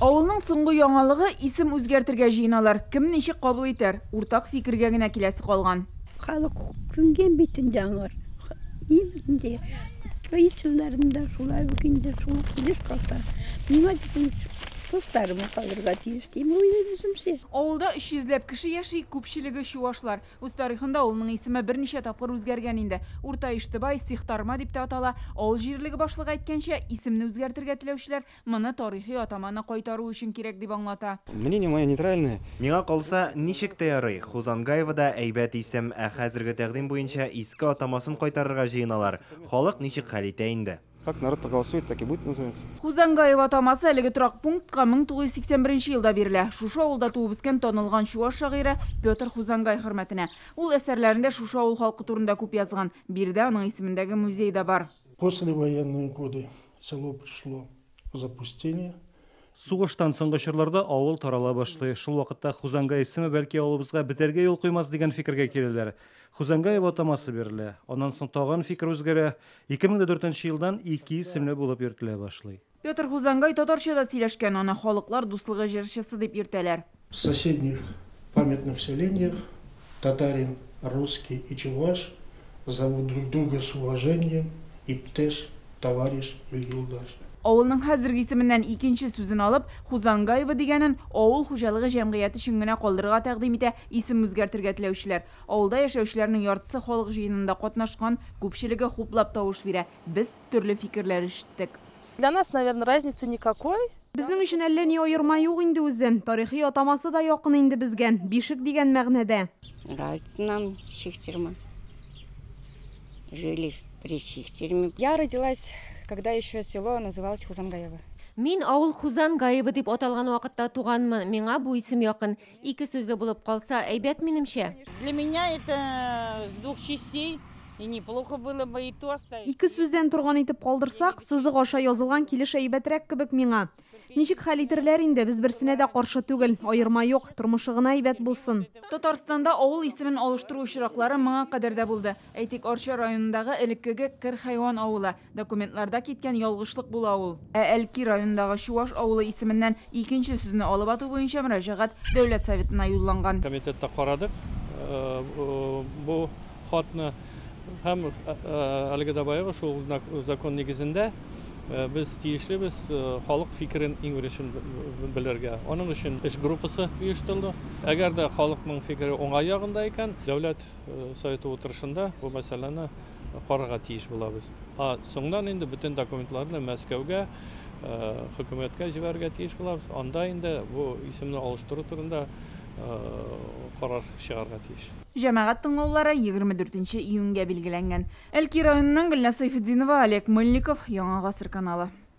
Авылның соңгы яңалыгы исем үзгәртергә җыеналар. Кем ничек кабул итәр? Уртак фикергә генә киләсе калган. Халык күнгән бит инде аңар. Инде строительләрендә шулай ук инде шул килеш калса. Миңа дисең, дусларым калырга тиеш дим уйлыйм үземчә. Авылда 300 ләп кеше яши, күпчелеге чуашлар. Үз тарихында авылның исеме берничә тапкыр үзгәргән инде. Урта Иштыбай, Сихтарма дип тә атала. Авыл җирлеге башлыгы әйткәнчә, исемне үзгәртергә теләүчеләр моны тарихи атаманы кайтару өчен кирәк дип аңлата. Мнение мое нейтральное. Миңа калса, ничек тә ярый. Хузангаева да әйбәт исем, ә хәзерге тәкъдим буенча иске атамасын кайтарырга җыеналар. Халык ничек хәл итә инде. Как народ проголосует, так и будет называться. Хузангаева атамасы әлеге торак пунктка 1981 елда бирелә. Шушы авылда туып үскән танылган чуаш шагыйре Петр Хузангай хөрмәтенә. Ул әсәрләрендә шушы авыл халкы турында күп язган. Биредә аның исемендәге музей да бар. Послевоенные годы село пришло в запустение. Сугыштан соңгы чорларда авыл тарала башлый. Шул вакытта Хузангай исеме бәлки авылыбызга бетәргә юл куймас дигән фикергә киләләр. Хузангаева атамасы бирелә. Аннан соң тагын фикер үзгәрә. 2004 елдан ике исемле булып йөртелә башлый. Петр Хузангай татарча да сөйләшкән, аны халыклар дуслыгы җырчысы дип йөртәләр. В соседних памятных селениях татарин, русский и чуваш зовут друг друга с уважением: иптәш, товарищ или юлдаш. Авылның хәзерге исеменнән икенче сүзен алып, Хузангаева дигәнен авыл хуҗалыгы җәмгыяте өчен генә калдырырга тәкъдим итә исем үзгәртергә теләүчеләр. Авылда яшәүчеләрнең яртысы халык җыенында катнашкан, күпчелеге хуплап тавыш бирә. Без төрле фикерләр ишеттек. Для нас, наверное, разницы никакой. Безнең өчен әллә ни аерма юк инде үзе. Тарихи атамасы да якын инде безгә. Бишек дигән мәгънәдә. Нравится нам Сихтерма. Жили при Сихтерме. Я родилась, когда еще село называлось Хузангаево. Мин авыл Хузангаево дип аталган вакытта туганмын. Миңа бу исем якын. Ике сүзле булып калса, әйбәт минемчә. Для меня это с двух частей. И неплохо было бы и то оставить. Ике сүздән торган итеп калдырсак, сызык аша язылган килеш әйбәтрәк кебек миңа. Ничек хәл итерләр инде, без берсенә дә каршы түгел. Аерма юк, тормышы гына әйбәт булсын. Татарстанда авыл исемен алыштыру очраклары моңа кадәр дә булды. Әйтик, Арча районындагы элеккеге Кыр Хайван авылы. Документларда киткән ялгышлык була ул. Ә Әлки районындагы Чуаш авылы исеменнән икенче сүзне алып ату буенча мөрәҗәгать Дәүләт Советына юлланган. Комитетта карадык бу хатны һәм әлеге дә баягы шул закон нигезендә без тиешлебез халык фикерен иң беренче белергә. Аның өчен эш группасы оештырылды. Әгәр дә халыкның фикере уңай ягында икән, Дәүләт Советы утырышында бу мәсьәләне карарга тиеш булабыз. А соңдан инде бөтен документларны Мәскәүгә, хөкүмәткә җибәрергә тиеш булабыз. Анда инде бу исемне алыштыру турында карар чыгарга тиеш. Җәмәгать тыңлаулары 24 июньгә билгеләнгән. Әлки районыннан Гөлназ Сәйфетдинова, Олег Мыльников, Яңа Гасыр каналы.